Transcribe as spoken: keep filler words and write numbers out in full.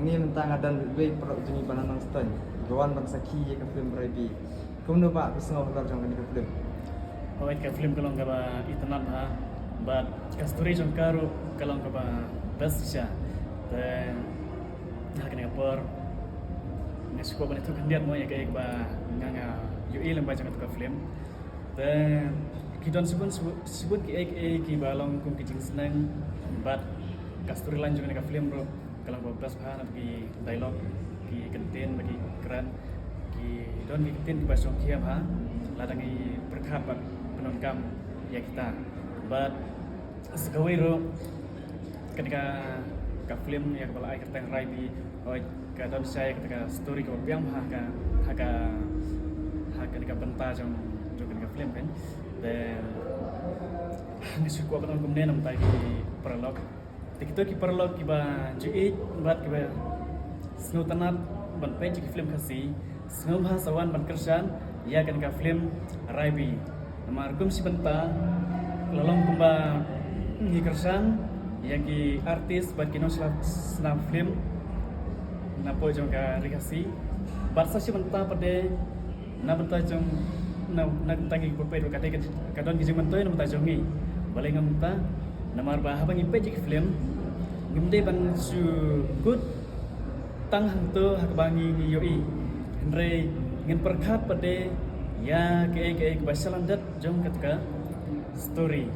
Ngi mynta nga don bad uwei u paralok jong ngi ba na Nongstoiñ, ka wan ban sakhi ïa ka film Raibi. Kumno ba phi sngew halor jong kane ka film? Hooid, ka film ka long kaba itynnad bha, bad ka story jong ka ruh ka long kaba best shisha. Te ha kane ka por nga shu kwah ban ïathuh khyndiat mo ïa kaei kaba nga, nga ïohi lyngba jong kata ka film. Te ki don shibun, shibun, shibun kiei kiei kiba long kum ki jingsneng, bad ka storyline jong kane ka film ruh ka long kaba best bha, na ki dialogue, ki kyntien ba ki kren, ki don ki kyntien kiba shongkhia bha lada ngi pyrkhat bad pyndonkam ïa kita. Bad sa kawei ruh, kane ka, ka film ïa kaba la ai kyrteng Raibi, hooid, ka don shisha ïa kata ka story kaba biang bha ha ka, ha ka, ha kane ka bynta jong, jong kane ka film kan. Te nga shu kwah ban ong kumne na bynta ki paralok. Te kito ki paralok kiba ju ïeit bad kiba sngewtynnad ban peit ïa ki film Khasi, sngewbha sa wan ban kyrshan ïa kane ka film Raibi. Namar kum shi bynta la long kumba ngi kyrshan ïa ki artist bad ki nongshna film na pdeng jong ka ri Khasi. Bad sa shi bynta pat de na bynta jong, na, na bynta ngi kiba peit ruh ka dei ka, ka don ki jingmyntoi na bynta jong ngi. Balei nga mynta? Namar ba haba ngi peit ïa ki film, ngim dei ban shu kut tang hangto ha kaba ngi, ngi ïohi, hynrei ngin pyrkhat pat de ïa kaei kaei kaba sha lyndet jong kata ka story.